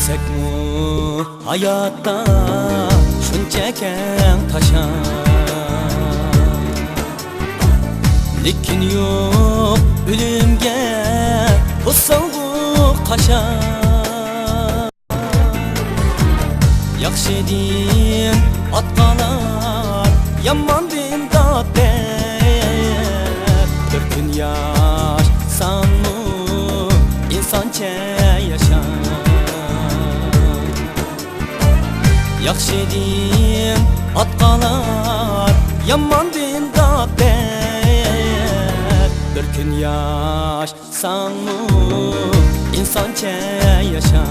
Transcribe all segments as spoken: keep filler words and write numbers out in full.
سەكمۇ ھاياتتا شۇنچە كەڭ تاشا، لېكىن يوق ئۆلۈمگە توسالغۇ قاشا. ياخشىدىن ئاتقالار، ياماندىن داد بەر. بىر كۈن ياشىساڭمۇ ئىنسانچە ياشا. ياخشىدىن ئاتقالار، ياماندىن داد بەر. بىر كۈن ياش ساڭمۇ ئىنسانچە ياشا.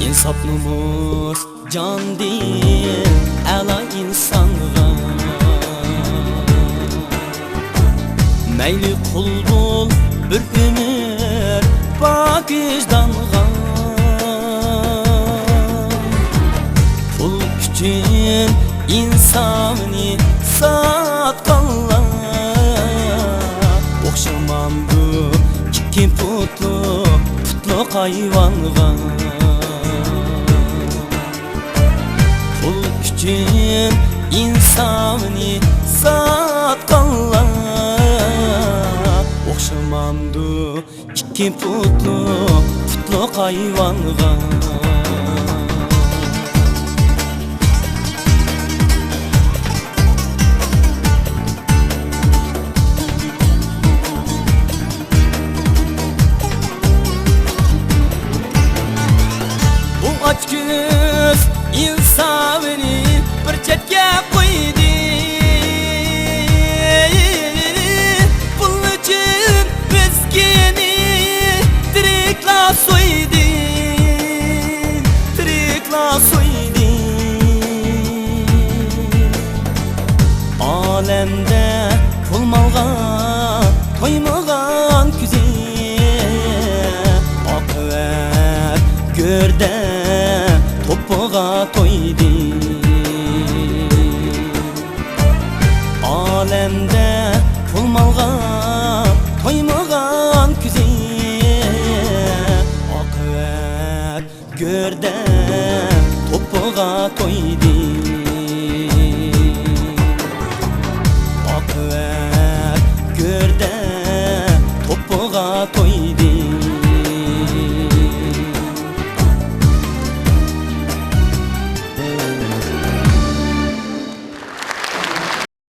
ئىنساپ نومۇس جاندىن ئەلا ئىنسانغا. مەيلى قۇل بول بىر ئۆمۈر پاك ۋىجدانغا. پۇل ئۈچۈن ئىنساننى ساتقانلار ئوخشىمامدۇ ئىككى پۇتلۇق، پۇتلۇق ھايۋانغا؟ پۇل ئۈچۈن ئىنساننى ساتقانلار ئوخشىمامدۇ ئىككى پۇتلۇق، پۇتلۇق ھايۋانغا؟ بۇ ئاچكۆز ئىنساننى بىر چەتكە قويدى. پۇل ئۈچۈن ئۆزگىنى تىرىكلا سويدى، تىرىكلا سويدى. ئالەمدە پۇل مالغا تويمىغان كۆزى، ئاقىۋەت گۆردە توپىغا تويدى. ئالەمدە پۇل مالغا تويمىغان كۆزى، ئاقىۋەت گۆردە